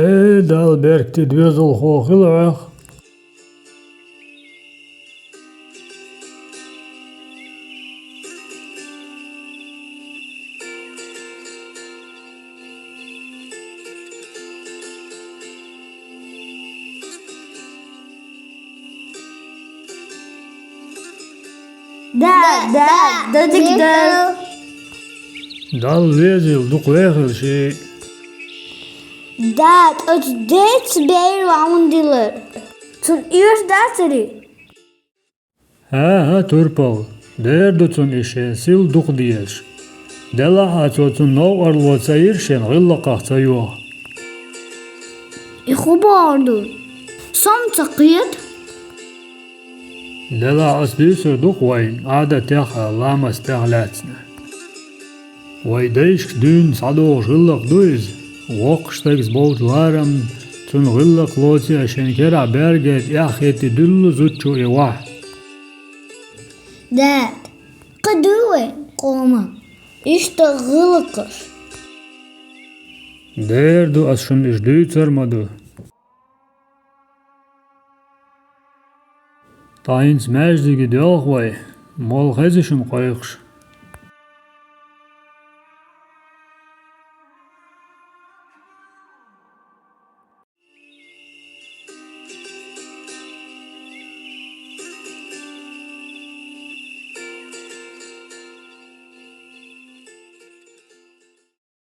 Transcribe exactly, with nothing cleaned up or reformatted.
Э, Далла беркате, доьзалхо хила хьох. Да, да, да, дика Далла. Далла везийла, дукха вехийла шен. Да, ткъа цу дайца бер ву хьуна дилар. Цунна оьшуш дацарий? ХӀа-хӀа, турпал, дера ду цунна и шен сийл дукха дезаш. Делахь а цо цунна новкъарло ца йира, шен гӀиллакхах ца йоха. И хӀун бохург ду? Со-м ца кхета. Делахь ас дуьйцур ду-кх вайна Ӏадатех а, ламастех а лаьцна. Вай дайшка дуьйна схьадогӀуш гӀиллакх ду иза. Воккхачу стагца болчу ларамна, цунна гӀиллакх лоций а, шен керахь бӀаьргех тӀаьхьахӀитте дуьллу зудчо и ваха. Дада, кхин дуй вайн къоман иштта гӀиллакхаш? Дера ду, ас шуна уьш дуьйцур ма ду. Ткъа хӀинца маьждиге доьлху вай, молла хезий шуна кхойкхуш?